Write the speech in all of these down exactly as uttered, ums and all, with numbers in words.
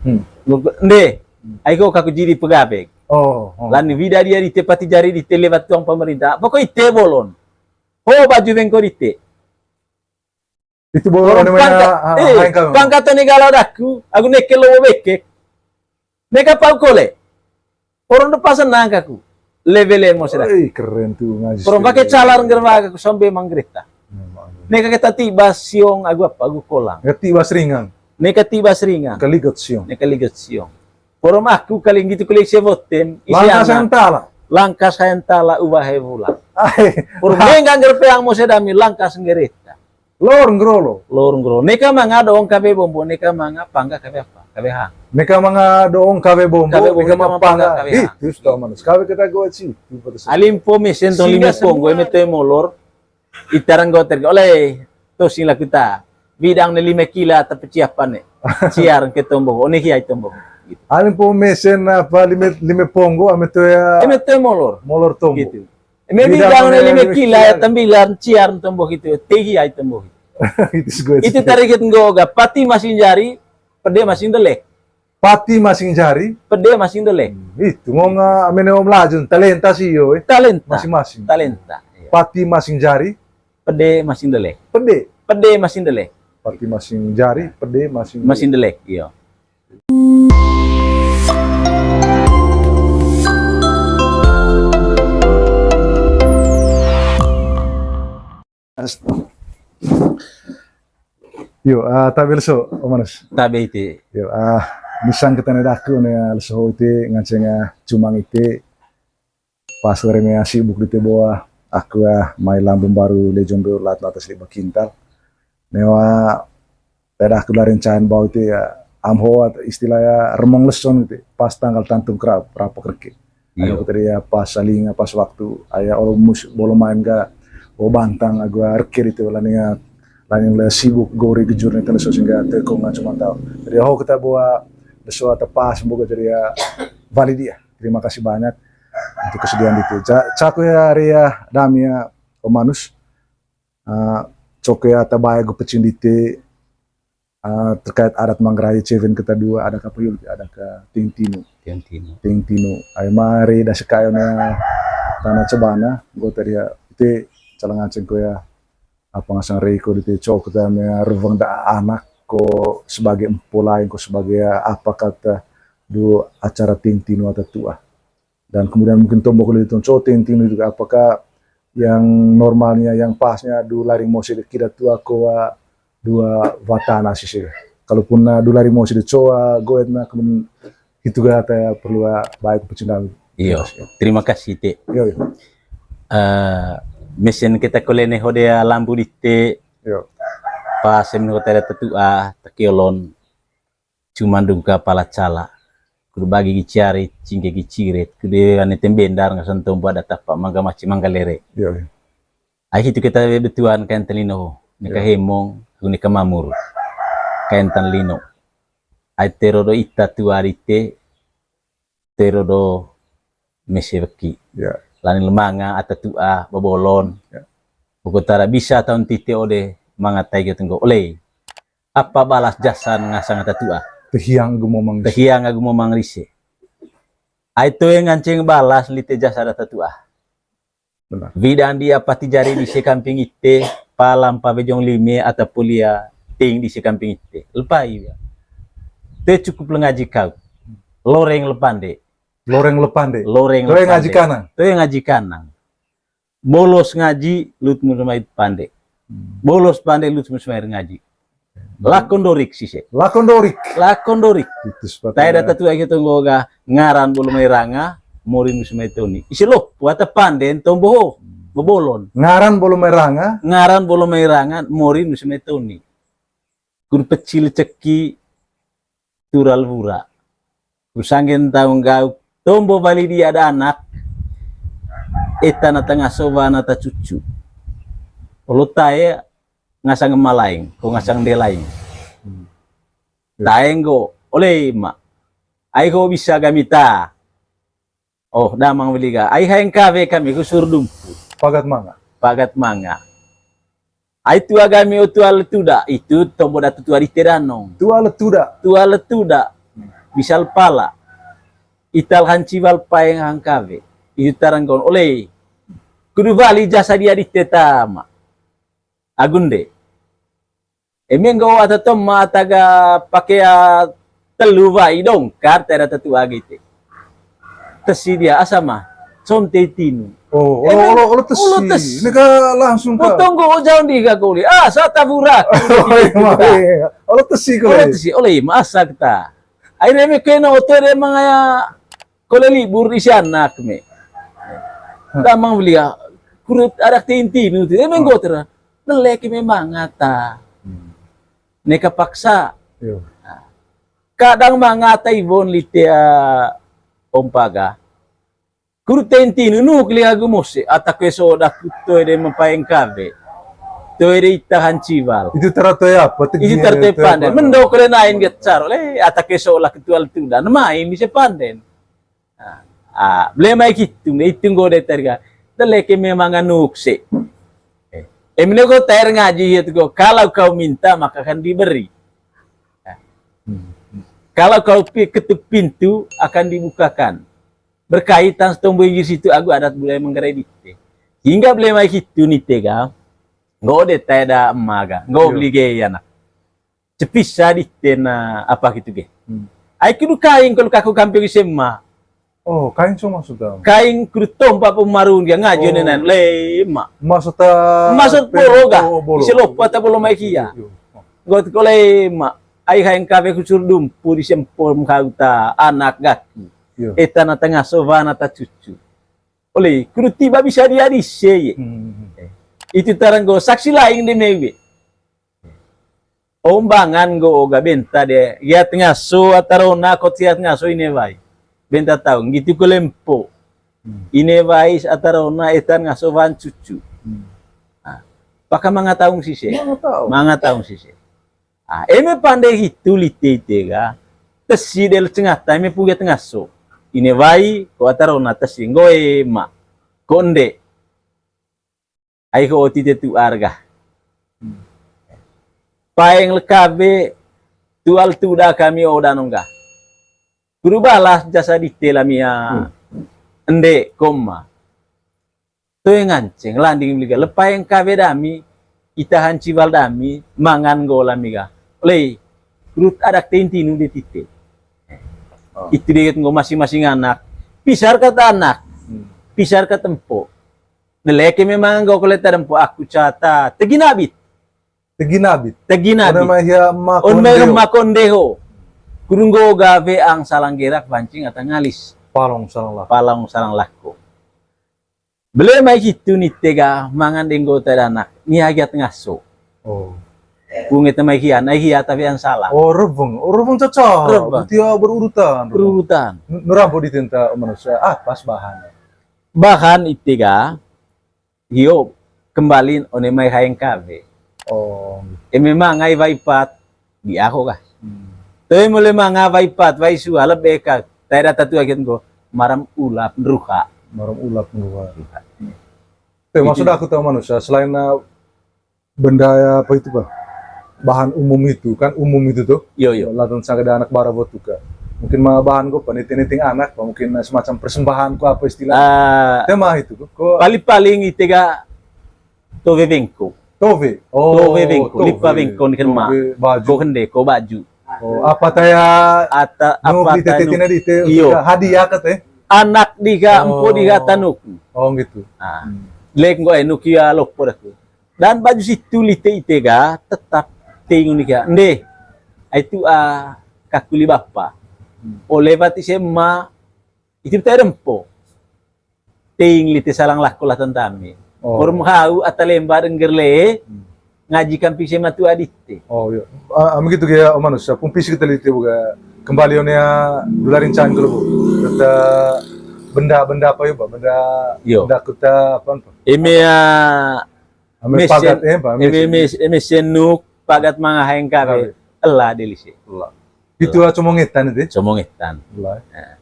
Hmm. Nggo, nde, ai ko kaku jadi pegawe. Oh, oh. Lan wida dia dite pati jari dite lewat tuang pemerintah. Pokok ite bolon. Ho baju bengko dite. Itu bolon. Orang namanya, pangkat, ah, eh, haeng kami. Pangkat ne gala daku, aku neke lobo bekek. Neka pau kole. Orang depan senang kaku. Level emo sudah. Ih, keren tuh ngaji. Orang pakai calar nggerwa aku sampai manggereta. Memang. Neka kita tiba siong aku apa, aku kolang. Neka tiba seringang. Neka tiba seringang. Kaligot siong. Neka ligot siong. Porom aku kaling gitu kulik sevotem. Langkas yang tala. Langkas yang tala ubah he bulan. Ai. Porom denggang gerpeang mo sedami langkas nggereta. Lor ngrolo. Lor ngrolo. Neka manga doong kabe bombo, neka manga pangga kabe apa? Kabe hang. Neka manga doong kabe bombo, kabe bombo, neka manga pangga kabe hang. Itu sudah manus. Kabe kita goa ci. Alimpo mesen tong lima ponggo, eme toe molor. Itarang goter oleh to sing laku ta. Bidang ne lima kila tapi ciapan ne. Ciar ke tombo, one hiai tombo. Gitu. Alimpo mesen apa lima, lima ponggo, eme toe ya. Eme toe molor. Molor tombo. Gitu. Eme bidang ne lima kila ya, tambilan ciar tombo gitu. Tehi ai tombo. Itu segala. Itu target nggo ga pati masing jari, pede masing delek. Pati masing jari. Pede masing delek. Hmm, itu ngong, ah, amene om lajun, talenta sih yo, eh. Talenta. Masing-masing. Talenta. Iya. Pati masing jari. Pede masing delek. Pede. Pede masing delek. Pati masing jari, pede masing. Masing delek, iya. Ast-, yo, ah, tabe leso, Om Manus. Tabe ite. Yo, ah, misang kita ne daku ne, ah, leso ite nganceng, ah, cumang ite. Pas were ne, ah, sibuk dite boa, aku, ah, mai Lambung Baru Lejong Beu lat latas lima kintal. Newa, tada aku lari ncaen bau ite ya, am ho at istilah ya remong leson ite, pas tanggal tantung kerap, rapok reke. Iya. Aku tadi ya pas saling, pas waktu, aya olo mus, bolo main ga, bo bantang agu reke ite, laning, laning le sibuk gori gejur nih, tanda sosing ga teko nga cuma tahu. Jadi ho kita boa leso ata pas, semoga jadi ya valid ya. Terima kasih banyak untuk kesediaan ite. Ca-, caku ya Ria, dami ya, Om Manus. Ah, coke ata bae gu pecing dite, ah, terkait adat Manggarai ceven kita dua, ada ka payul, ada ka ting tinu. Ting tinu. Ting tinu. Ai mari da sekayo na tanah cebana, go tadi ya, ite calang nganceng ko ya, apa ngasang reko dite cok kita me reveng da anak ko sebagai empo lain, ko sebagai apa kata du acara ting tinu ata tua. Dan kemudian mungkin tombo kali itu, co, ting tinu juga, apakah yang normalnya, yang pasnya du laring mose de kida tua koa dua watana sisi. Kalaupun na du laring mose de coa goet na, kemudian itu ga ta perlu, ah, baik pecundang. Iyo, terima kasih, Te. Iyo, iyo. Eh, mesen kita kolene hodea lambu dite. Iyo. Pas em hotela tetua, tekiolon. Cuma dungka pala cala. Kudu bagi gi ciari, cingke gi ciret, kudu ane tembendar ngasan tombo ada tapa mangga maci mangga lere. Iya, iya. Ai hitu kita betuan kaen tan lino ho. Neka hemong, aku neka mamur. Kaen tan lino. Ai tero do ita tua dite, tero do mese weki. Iya. Lani lemanga ata tua babolon. Iya. Pokok tara bisa taun tite ode mangatai gitu nggo. Oleh. Apa balas jasa ngasang ata tua? Tehiang agu momang ise. Tehiang agu momang ise. Ai toe nganceng balas lite jasa ata tua. Benar. Widan dia pati jari di sekamping ite, palam pabejong lime ata pulia ting di sekamping ite. Lepai ya. Toe cukup lengaji kau. Loreng lepande. Loreng lepande. Loreng lepande. Toe ngaji kanang. Toe ngaji kanang. Bolos ngaji, lut musamai pande. Hmm. Bolos pande, lut musamai ngaji. Lakon dorik sise. Lakon dorik. Lakon dorik. Itu sepatu. Tae data tua kita nggoga ngaran bolo mai ranga, mori musamai toni. Isi loh, puata pande tombo ho, hmm, bebolon. Ngaran bolo mai ranga. Ngaran bolo mai ranga, mori musamai toni. Kun pecil ceki, tural wura. Rusanggen taung gauk, tombo bali dia ada anak, eta na tengah soba na ta cucu. Olo tae ngasang malaing, ko ngasang delaing. Hmm. Tae nggo, oleh ma. Ai ko bisa gamita. Oh, damang weli ga. Ai haeng kawe kami kusur dumpu. Pagat manga. Pagat manga. Ai tua gami o tua letuda, itu tombo datu tua dite danong. Tua letuda. Tua letuda. misal pala, ita la hanciwal paeng hang kawe, itu tara nggoon, ole, kudu wali jasa dia dite tama. Agu nde. Eme nggoon ata tama ata ga pake telu wai dongkar tera tetu agi te. Tesi dia asa ma. Conte tinu. Oh, eme olo, olo, olo tesi. Olo tesi. Ini ka langsung ka. Potong go jauh di ga kuli. Ah, sa taburak. Oh, iya, iya. Olo tesi kuli. Olo tesi, ole ma asa kita. Akhirnya me kena oto dia mangaya kole libur isi anak me. Damang belia. Kurut adak tintinu tu. Eme nggoon tera. Ndelek eme mangata. Hmm. Neka paksa. Iyo. Kadang mangata iwon lite, ah, ompa ga. Kuru tenti nunu kli agu mose, ata keso daku toe de mapaeng kawe. Toe de ita hanciwal. Itu tara toe apa? Itu tara toe panden. Mendo kole nain get caro le, ata keso la ketual tudan. Main bisa panden. Ah, ah, bele mai kitu, itu nggoon de terga. Ndelek eme manganuk se. Eh, eme ne go tair ngaji hiat go, kalau kau minta maka akan diberi. Ya. Hmm. Kalau kau pi-, ketuk pintu akan dibukakan. Berkaitan setombo Inggris itu agu adat budaya Manggarai dite. Hingga bele mai kitu nite ga. Nggoon de tae da ema ga. Nggoon beli ge ya nak. Cepisa dite na apa gitu ge. Hmm. Ai kudu kaing kalau kaku kampe wisema. Oh, kaing so maksudnya. Kaing kudu tompa pemarun ge ngaji ne nan lema. Maksudnya maksud bolo ga. Oh, bolo. Isi lopa ta bolo mai kia. Iyo, iyo. Got ko lema. Ai haeng kawe kusur dumpu di sempom kauta anak gaki. Iyo. Eta na tengah soba na ta cucu. Ole, kudu tiba bisa dia di se ye. Hmm. Itu tarang go saksi lain de mewe. Ombangan go oga benta de, giat ngaso atarona kot giat ngaso ine wai. Benta taung, gitu ko lempo. Hmm. Ine wai atarona etan ngaso wan cucu. Hmm. Ah, paka manga taung sise. Manga taung. Manga taung sise. Ah, eme pande hitu lite ite ga, tesi del cengata eme puget ngaso. Ine wai, ko atarona tesi, nggo ema. Ko nde. Ai ho tite tuar ga. Paeng lekabe tual tuda kami oda nongga. Guru balas jasa dite lamia. Hmm. Ende koma. Toe nganceng landing meliga lepaeng kabe dami, ita hanciwal dami, mangan gola miga. Lei, rut adak tentinu de tite. Oh. Itu de nggo masing-masing anak. Pisar kata anak. Hmm. Pisar kata empo. Ndeleke memang nggo koleta dempo aku cata. Tegi nabit. Tegi nabit. Tegi nabit. One mai hia ma kondeho. One mai ma kondeho. Kurung nggo gawe ang salang gerak pancing ata ngalis. Palong salang lako. Palong salang lako. Bele mai hitu ni tega mangan denggo tadanak. Ni agiat ngaso. Oh. Bunge temai hian, ai hia tapi ang salah. Oh, rebeng. Oh, rebeng caca. Rebeng. Berarti ya berurutan. Berurutan. Nu-, nurambo di tenta manusia. Ah, pas bahan. Bahan itega. Hio, kembalin one mai haeng kawe. Oh. Eme manga i wai pat, di aho kah? Hmm. Toe mole manga wai pat, wai sua, lebe ka, tae data tua gitu, maram ulap nruha. Maram ulap nruha. Nruha. Tapi maksud aku tahu manusia, selain, eh, benda ya, apa itu, Pak? Bahan umum itu, kan umum itu tuh. Yo, yo. Latan sangka anak bara botu ka. Mungkin mah bahan ko, peniti-niting anak, Pak. Mungkin semacam persembahan ko apa istilah. Ah. Tema itu ko. Paling-paling itega towe wengko. Towe. Oh, towe wengko. Towe. Lipa wengko ni kan ma. Towe baju. Ko hende, ko baju. Oh, apa taya ata, apa tanu di tete tanu. Tina di te, iyo. Hadiah kata ya? Anak diga, oh, empo diga tanuk. Oh, gitu. Ah. Hmm. Lek nggo enu kia lopo daku. Dan baju situ lite itega tetap tingun ika. Nde, ai tu a kakuli bapa. Hmm. Oleh bati sema itu taya dempo. Ting lite salang lako lah tentami. Oh. Forum hau ata lemba dengger le, hmm, ngaji kampi sema tu adite. Oh, iya. Ah, ah, begitu ya, oh, manusia. Pun fisik kita lite buka kembali onya dularin can kalau bu. Kata benda-benda apa ya, Pak? Benda, yo, benda kita apa, apa? Eme ya, eme mesen, pagat, eh, Pak, eme mesen. Mes-, eme senuk, pagat manga haeng kawe. Kawe. Ela delise. Ela. Itu ela. Comongetan itu? Comongetan. Ela. Nah.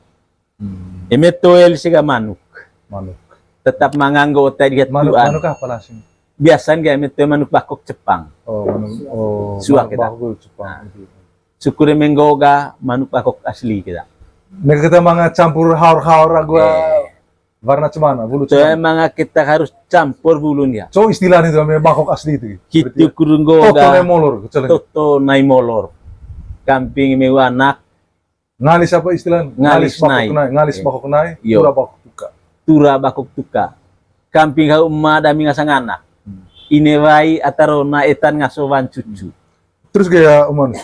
Hmm. Eme toel siga manuk. Manuk. Tetap manganggo otai dihat manuk, tuan. Manuk apa lah sih? Biasanya eme toel manuk bakok Jepang. Oh, manuk, oh, suak manuk kita. Bakok Jepang. Nah. Gitu. Syukur eme nggo ga manuk bakok asli kita. Neka kita manga campur haor-haor agu warna cemana, bulu cemana. Toe manga kita harus campur bulun ya. So istilah itu eme bakok asli itu. Hitu kuru nggo ga toto nai molor, toto nai molor. Kamping eme anak. Ngalis apa istilah? Ngalis bakok nai. Ngalis bakok nai, tura bakok tuka. Tura bakok tuka. Kamping hau ema dami ngasang anak. Ine wai ata rona etan ngaso wan cucu. Terus gaya Oman,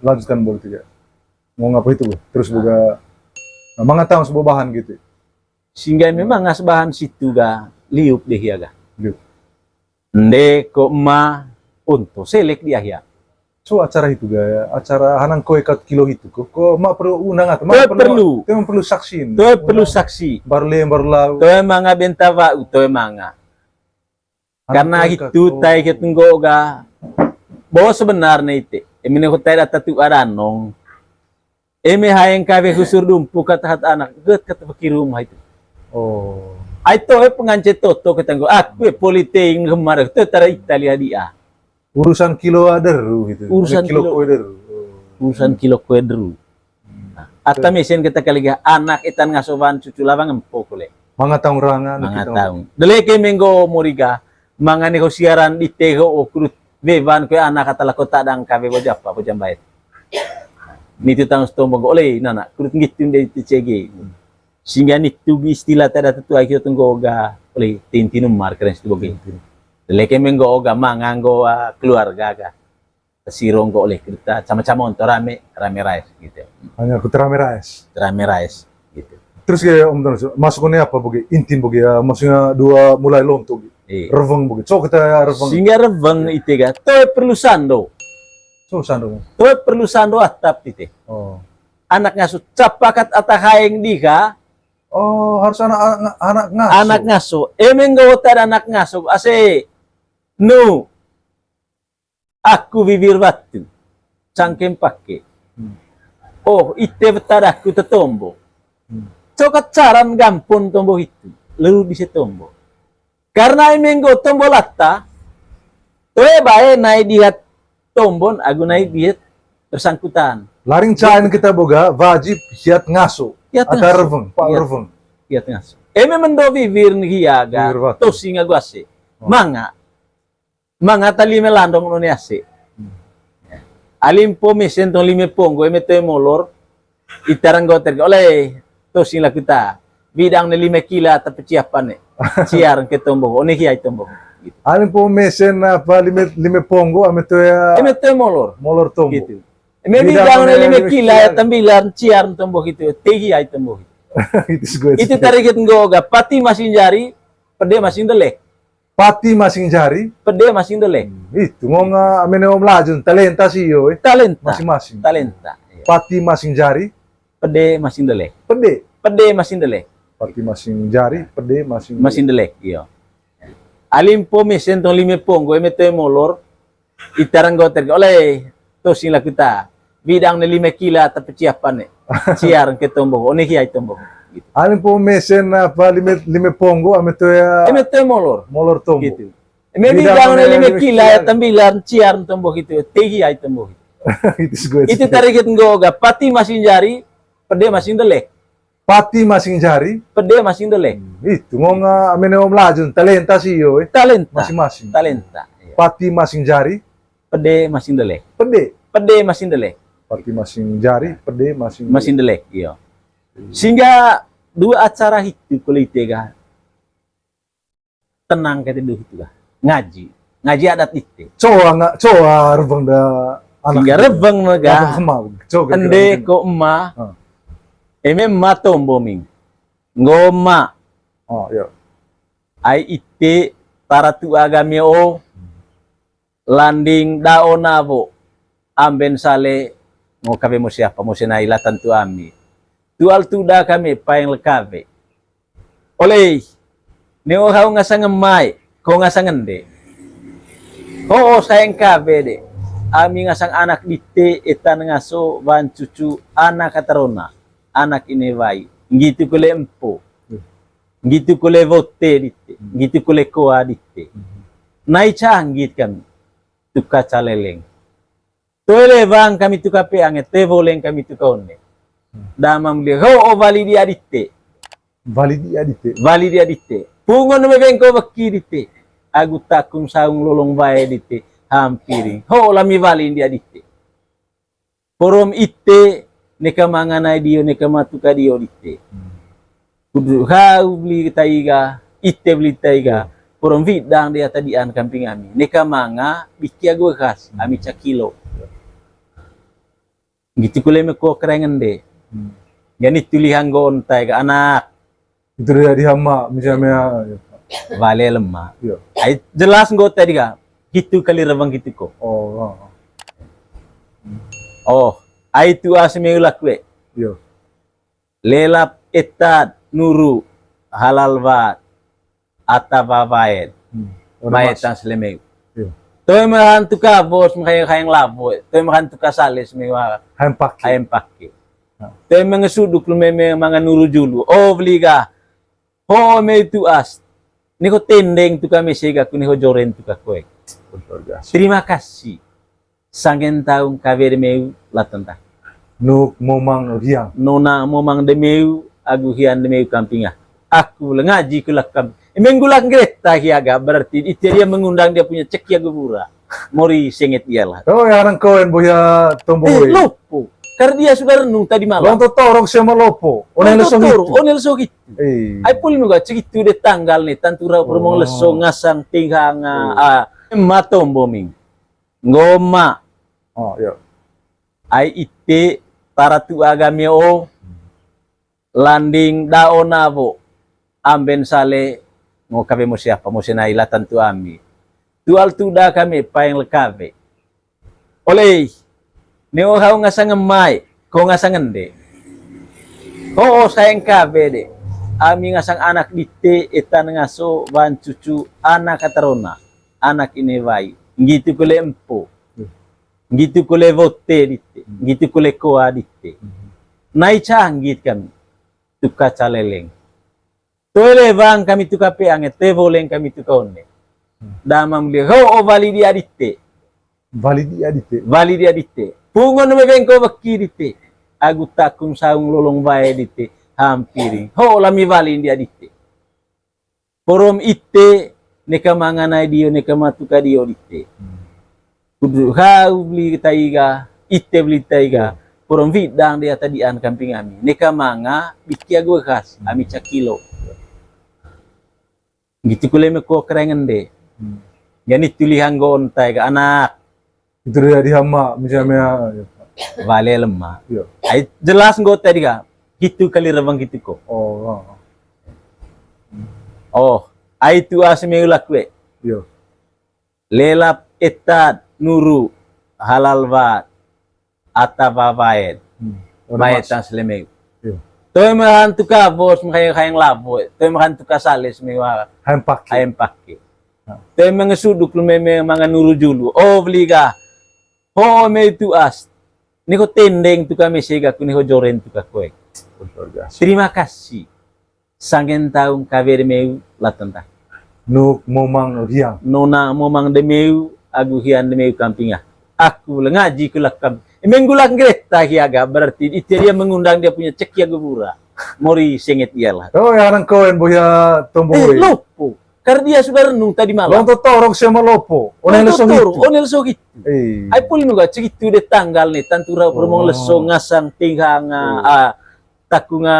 lanjutkan boleh tidak? Nggo ngapa itu, terus boga, nah, manga taung sebuah bahan gitu. Sehingga memang ngas bahan situ ga liup deh ya ga. Liup. Nde ko ema unto selek di ahia. So acara itu ga ya, acara hanang koe kat kilo itu ko, ko ema perlu undang atau ema perlu, perlu saksi. Toe perlu saksi. Baru lem, baru lau. Toe manga benta wa'u, toe manga. Karena hitu tai hitu nggo ga bo sebenarnya ite. Eme ne hutai data tu aranong. Eme haeng kawe husur dumpu kata hat anak get kata peki rumah itu. Oh. Ai toe pengance toto kita nggo aku e polite ngemar toe tara Italia dia. Urusan kilo aderu gitu. Urusan kilo koe deru. Urusan kilo koe deru. Nah, ata mesen kita kali ga anak etan ngaso wan cucu lawang empo kole. Manga taung rangan. Manga taung. Deleke menggo moriga manga ne ho siaran di teho o kurut wewan koe anak ata lako tadang kawe bo japa bo jambaet. Nitu taung setombo nggo ole nana kurut ngitu nde itu cege. Sehingga nitu istilah tada tetua kio tenggo ga ole tintin umar keren situ bogi. Deleke menggo ga manga nggo keluarga ga. Siro nggo oleh kita sama-sama untuk rame, rame rais gitu. Hanya aku terame rais. Terame rais gitu. Terus kayak Om Tanus, masuk ini apa bogi? Intin bogi ya, maksudnya dua mulai lonto gitu. Iya. Reveng bogi. So kita reveng. Sehingga reveng itu ga, toe perlu sando. So sando. Toe perlu sando atap itu. Oh. Anak ngaso capakat ata haeng diha. Oh, harus anak anak ngaso. Anak ngaso. Emeng gawat ada anak ngaso. Ase. Nu. Aku wiwir watu, cangkem pake. Oh, ite wetadaku tetombo. Cokat caran gampon tombo hitu, leru dise tombo. Karena emeng nggo tombo lata, toe bae nai dihat tombon agu nai dihat bersangkutan. Laring cain kita boga wajib hiat ngaso. Hiat ngaso. Reveng, pak reveng. Hiat ngaso. Eme mendo wiwir ngia ga, tosing agu ase. Manga. Mangata lime landong no ne ase. Alimpo mesen tong lime ponggo eme toe molor. Itarang goter oleh tosing laku ta. Bidang ne lime kila tapi ciapan ne. Ciar ke tombo, one hiai tombo. Alimpo mesen apa lime lime ponggo ame toe. Eme toe molor. Molor tombo. Gitu. Eme bidang ne lime kila ya tambilan ciar tombo gitu. Te hiai tombo. Itu target nggo ga pati masing jari, pede masing delek. Pati masing jari. Pede masing delek. Itu ngong ame ne om lajun talenta sih yo. Talenta. Masing-masing. Talenta. Pati masing jari. Pede masing delek. Pede. Pede masing delek. Pati masing jari, pede masing. Masing delek, iyo. Alimpo mesen tong lime ponggo eme toe molor. Itarang goter oleh tosing laku ta. Bidang ne lime kila tapi ciapan ne. Ciar ke tombo, one hiai tombo. Gitu. Alimpo mesen apa lime lime ponggo ame toe. Eme toe molor. Molor tombo. Gitu. Eme bidang ne lime kila ya tambilan ciar tombo gitu. Te hiai tombo. Itu target nggo ga pati masing jari, pede masing delek. Pati masing jari. Pede masing delek. Itu ngong ame ne om lajun talenta sih yo. Talenta. Masing-masing. Talenta. Pati masing jari. Pede masing delek. Pede. Pede masing delek. Pati masing jari, pede masing. Masing delek, iyo. Sehingga dua acara hitu kulite ga. Tenang kete duh itu lah. Ngaji. Ngaji adat ite. Coa nggak, coa reveng da anak. Hingga reveng mega. Ende ko ema. Eme ema tombo ming. Nggo ema. Oh, iya. Ai ite para tu agame o. Landing dao nawo. Amben sale ngo kawe mo siapa mo senai latan tu ami. Tual tuda kami paeng lekawe. Oleh, neo hau ngasang emai, ko ngasang ende. Ho, o saeng kawe de. Ami ngasang anak dite, etan ngaso, wan cucu, anak katarona, anak inewai. Nggitu kole empo. Nggitu kole wote dite. Nggitu kole koa dite. Nai canggit kami. Tuka caleleng. Toe lewang kami tu kapeang e, toe woleng kami tu kaone. Damam lia, ho'o wali dia dite. Wali dia dite. Wali dia dite. Pungon mewengko weki dite. Agu takung saung lolong wae dite. Hampiring. Ho'o lami wali dia dite. Porom ite, neka manga nai dio, neka matuka dio dite. Kudu hau beli taiga, ite beli taiga. Porom widang dia tadian kamping ami. Neka manga, biki agu khas, ami cakilo. Gitu kule meko kerengen de. Gani tuli hanggo ontai ga anak. Itu dia di hama, misalnya. Wale lemah. Iya. Ai jelas nggo tadi ga. Gitu kali rebang gitu ko. Oh, oh. Oh, ai tu as meulak we. Iya. Lelap etat nuru halal wat. Ata babaen. Baetan selemeu. Iya. Toe mahan tuka bos, makanya kayang labo. Toe mahan tuka sales mewa. Hayang pake. Hayang pake. Toe mengesuduk lu meme mangan nuru julu. Oh, beli ga. Ho me tu as. Neko tendeng tuka mese ga ku, neko joren tuka koe. Terima kasih. Sangen taung kawe de meu latanta. Nuk momang hiang. Nona momang de meu, agu hian de meu kampinga. Aku le ngaji kulak kam. Menggulak kereta hiaga, berarti itu dia mengundang dia punya ceki agu pura. Mori senget ialah. Oh, ya, orang koen boya tombo. Eh, lopo. Karena dia sudah renung tadi malam. Lonto torok sama lopo. Onel so gitu. Onel so gitu. Eh. Ai pul muga ceki tu de tanggal nih, tantu rau permong leso ngasang tinghanga. Ah, matombo ming. Ngoma. Oh, iya. Ai ite para tu agami o. Landing dao nabo. Amben sale ngo kabe mo siapa mo senai latan tu ami. Tual tu da kami paeng le kabe. Olei, neo hau ngasang mai, ko ngasang ende. Ho sayang kabe de. Ami ngasang anak dite etan ngaso wan cucu anak katarona. Anak ini wai. Ngitu kule empo. Ngitu kule wote dite, ngitu kule koa dite. Nai canggih kami, tuka caleleng. Toe lewang kami tuka peang e, toe woleng kami tuka one. Damam lia, ho'o wali dia dite. Wali dia dite. Wali dia dite. Pungon mewengko weki dite. Agu takung saung lolong wae dite. Hampiring. Ho'o lami wali dia dite. Porom ite, neka manga nai dio, neka matuka dio dite. Kudu hau beli taiga, ite beli taiga. Porom widang dia tadian kamping ami. Neka manga, biki agu khas, ami cakilo. Gitu kule meko kerengen de. Gani tuli hanggo ontai ga anak. Itu dia di hama, misalnya. Wale lemah. Iya. Ai jelas nggo tadi ga. Gitu kali rebang gitu ko. Oh, oh. Oh, ai tu as meulak we. Iya. Lelap etat nuru halal wat. Ata babaen. Baetan selemeu. Iya. Toe mahan tuka bos, makanya kayang labo. Toe mahan tuka sales mewa. Hayang pake. Hayang pake. Toe mengesuduk lu meme mangan nuru julu. Oh, beli ga. Ho me tu as. Neko tendeng tuka mese ga ku, neko joren tuka koe. Terima kasih. Sangen taung kawe de meu latanta. Nuk momang hiang. Nona momang de meu, agu hian de meu kampinga. Aku le ngaji kulak kam. Menggulak kereta hiaga, berarti itu dia mengundang dia punya ceki agu pura. Mori senget ialah. Oh, ya, orang koen boya tombo. Eh, lopo. Karena dia sudah renung tadi malam. Lonto torok sama lopo. Onel so gitu. Onel so gitu. Eh. Ai pul muga ceki tu de tanggal nih, tantu rau permong leso ngasang tinghanga, ah, takunga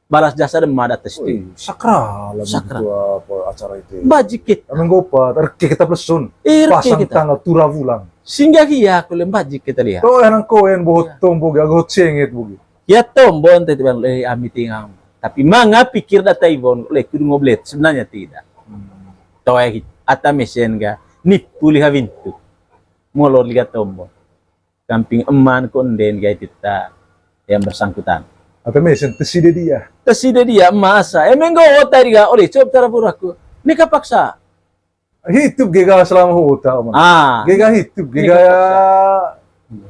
balas jasa de mada tes tu. Sakral lah. Sakral. Itu apa acara itu. Bajik kita. Amin gopa, terke kita plesun. Eh, terke kita. Pasang tanggal tura bulan. Singgah iya aku lem bajik kita lihat. Kau orang koen bohot tombo ga, bohot senget bogi. Ya tombo ente tiban le ami tingang. Tapi manga pikir data ibon le kudu ngoblet, sebenarnya tidak. Toh ya gitu. Ata mesen ga nipu liha wintu. Molor liga tombo. Kamping eman ko enden ga itu ta yang bersangkutan. Ata mesen teside dia. Teside dia masa. Emang go tadi ga oleh coba cara buraku. Ni kapaksa. Hidup gega selama huta, Om. Ah. Gega hidup, gega ya,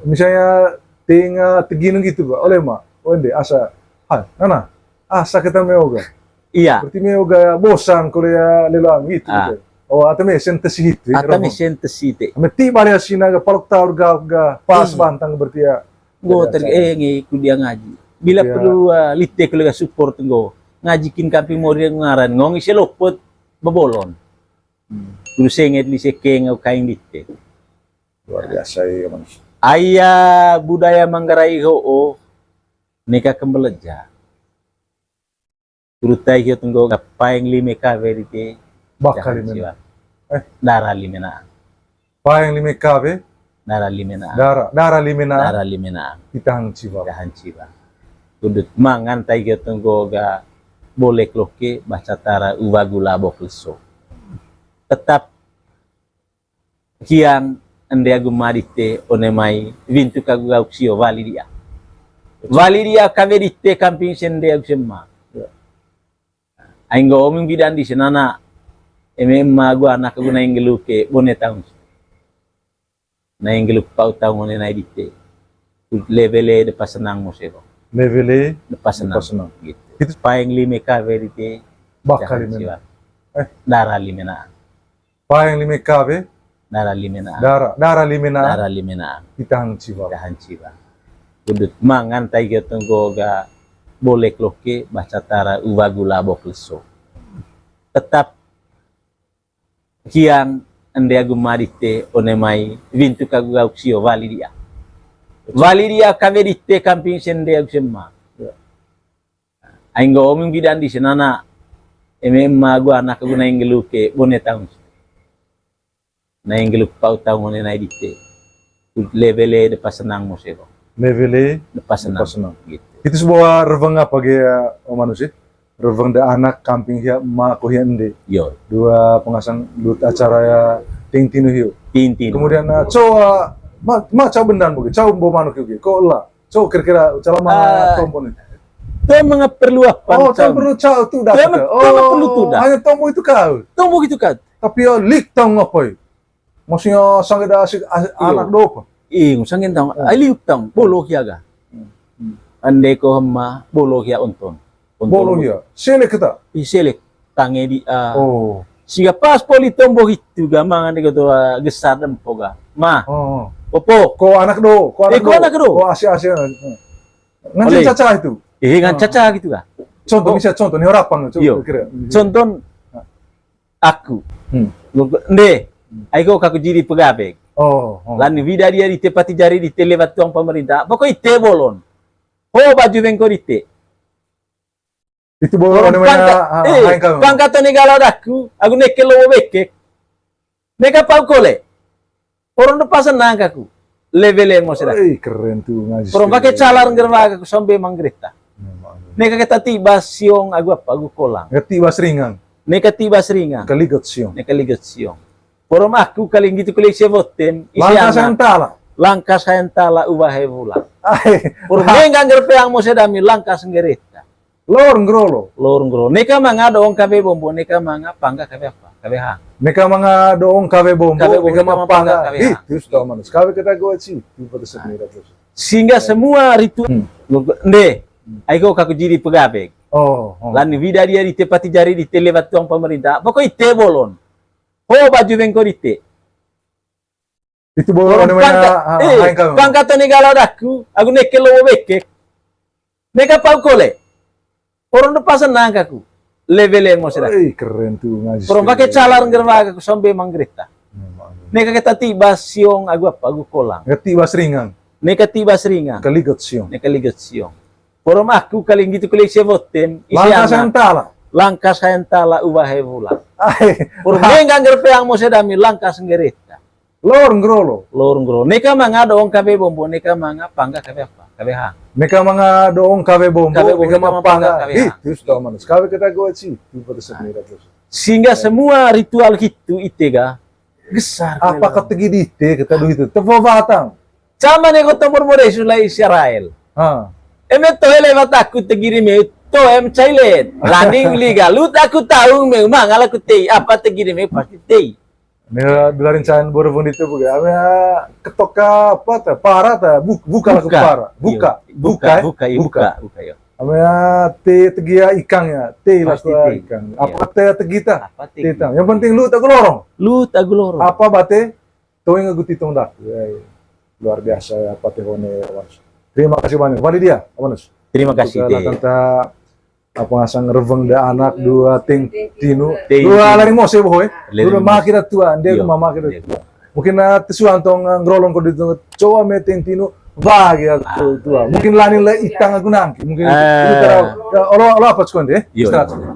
misalnya tengah teginung gitu, Pak. Oleh, Mak. Wende asa. Hai, nana. Asa kita meoga. Iya. Berarti meoga bosan kalau ya lelang gitu. Ah. Gitu. Oh, ata mesen tesi hitu, ya, ata mesen tesi te. Ame ti bale asina ga palok taur ga, ga pas bantang berarti ya. Nggo ter-, eh, ngi ku dia ngaji. Bila perlu, ah, lite keluarga support nggo. Ngaji kin kampi mori ngaran ngong ise lopot bebolon. Hmm. Kudu senget di sekeng au kaing dite. Luar biasa ya, manusia. Aya budaya Manggarai ho'o neka kembeleja. Urutai hio tenggo ga paeng lime kawe dite. Baka lime na. Eh. Dara lime na. Paeng lime kawe. Dara lime na. Dara, dara lime na. Dara lime na. Ita hang ciwa. Ita hang ciwa. Udut mangan tai hio tenggo ga bolek loke baca tara uwa gula bok leso. Tetap hiang ende agu ma dite one mai wintu kagu gauk sio wali dia. Wali dia kawe dite kamping sende agu sema. Ya. Ainggo oming bidan di senana. Eme ema agu anak agu naing gelu ke bone taung. Naing gelu pau taung one nai dite. Lewele depa senang mo sero. Lewele depa senang. Depa senang. Gitu. Itu paeng lime kawe dite. Baka lime na. Eh. Dara lime na. Paeng lime kawe. Dara lime na. Dara, dara lime na. Dara lime na. Ita hang ciwa. Ita hang ciwa. Udut mangan tai hio tenggo ga bolek loke baca tara uwa gula bok leso. Tetap hiang ende agu ma dite one mai wintu kagu gauk sio wali dia. Wali dia kawe dite kamping sende agu sema. Ya. Ainggo oming bidan di senana. Eme ema agu anak agu naing gelu ke bone taung. Naing gelu pau taung one nai dite. Lewele depa senang mo sero. Lewele depa senang. Depa senang. Gitu. Itu sebuah reweng apa ge, eh, manusia? Reweng de anak kamping hia ma ko hia ende. Yo. Dua pengasang lut acara ya ting tinu hio. Ting tinu. Kemudian, eh, co, eh, ma, ma cau bendan boge, cau bo manuk hio ge. Ko la. So, kira-kira calama, ah, tombo ni. To manga perlu apa? Oh, to perlu cau tu dah. To manga perlu tu dah. Hanya tombo itu kau. Tombo itu kau. Tapi ya lik tau ngapai. Maksudnya sangge da asik, asik, iyo, anak do apa? Ih, sangge tau. Oh. Ai liuk tau. Bolo hia ga. Hmm. Hmm. Ande ko hema, bolo hia onton. Bolo hia. Selek kita. Ih, selek. Tange di, ah. Oh. Sehingga pas poli tombo hitu ga mangan de ketua, ah, gesar dempo ga. Ma. Oh. Opo. Ko anak do, ko anak do. Eh, ko anak do. Ko asi-asi. Ngan caca itu. Eh, ngan caca gitu ga. Contoh, misal contoh, ni orang pang, coba kira. Contoh aku. Hmm. Nde, ai ko kaku jadi pegabe. Oh, oh. Lan wida dia di tepati jari di te lewat tuang pemerintah. Pokok ite bolon. Ho baju bengko di te. Itu bawa pangkat, ah, eh, pangkat ni galau daku, aku neke lobo bekek. Neka pau kole. Orang depan senang aku. Lebe lemo sedang. Eh, keren tuh ngaji. Orang pakai calar nggerwa aku sampai manggereta. Memang. Neka kita tiba siong aku apa, aku kolang. Neka tiba seringang. Neka tiba seringang. Kaligot siong. Neka ligot siong. Porom aku kaling gitu kuling sevotem, isi langkas anak. Langkas hayan tala. Langkas hayan tala uwa he bulan. Ai. Porom nenggang gerpeang mo sedami langkas nggereta. Lor ngerolo. Lor ngerolo. Neka manga doong kabe bombo, neka manga pangga kabe apa? Kabe hang. Neka manga doong kabe bombo, kabe bombo, neka manga pangga kabe hang. Ih, terus tau manus. Kabe kita goa ci, tipe tersebut. Sehingga semua ritual, hmm, nde, hmm, aiko kaku jadi pegabe. Oh, oh. Lan wida dia di tepati jari di te lewat tuang pemerintah. Pokok ite bolon. Ho baju bengko dite. Itu bawa orang namanya pangkat, ah, eh, pangkat ni galau daku, aku neke lobo bekek. Neka pau kole. Orang depan senang aku. Lebe lemo sedang. Eh, keren tuh ngaji. Orang pakai calar nggerwa aku sampai manggereta. Memang. Neka kita tiba siong aku apa, aku kolang. Neka tiba seringang. Neka tiba seringang. Kaligot siong. Neka ligot siong. Porom aku kaling gitu kuling sevotem, isi langkas anak. Langkas hayan tala. Langkas hayan tala uwa he bulan. Ai. Porom nenggang gerpeang mo sedami langkas nggereta. Lor ngerolo. Lor ngerolo. Neka manga doong kabe bombo, neka manga pangga kabe apa? Kabe hang. Neka manga doong kabe bombo, kabe bombo, neka manga pangga kabe hang. Ih, terus tau manus. Kabe kita goa ci, tipe tersebut. Sehingga semua ritual hitu ite ga gesar. Apa kata gini ite kita dulu itu? Tepo batang. Sama nih kota Bormode sulai Israel. Ha. Eme to hele bataku tegiri me to em cailet. Landing liga lut aku tahu me mangal aku tei apa tegiri me pasti tei. Nih dularin cain Bormode itu buka. Ame ketok apa ta? Para ta? Buk-, buka aku para. Buka. Buka, buka, buka, buka, yo. Ama ya, te tegi ya ikang ya, te lah. Pasti te. Ikang. Apa te tegi ta? Apa te? Te ta. Yang penting luhut agu lorong. Luhut agu lorong. Apa bate? Toing agu titong dak. Ya, ya. Luar biasa ya, Pateh One, Awanus. Terima kasih banyak. Kembali dia, Awanus. Terima kasih, Teh. Tanta apa ngasang reweng da anak dua teng tinu. Teng tinu. Dua lari mose boy. Lari mose. Dua maki da tua, dia mama kita tua. Mungkin na tesuan tong, eh, ngerolong ko di tong, coba me teng tinu, wah, gitu, tua. Mungkin lani le itang agu nangki. Mungkin itu tara, ya, olo, olo apa sekonde, eh? Iya, istirahat. Iya.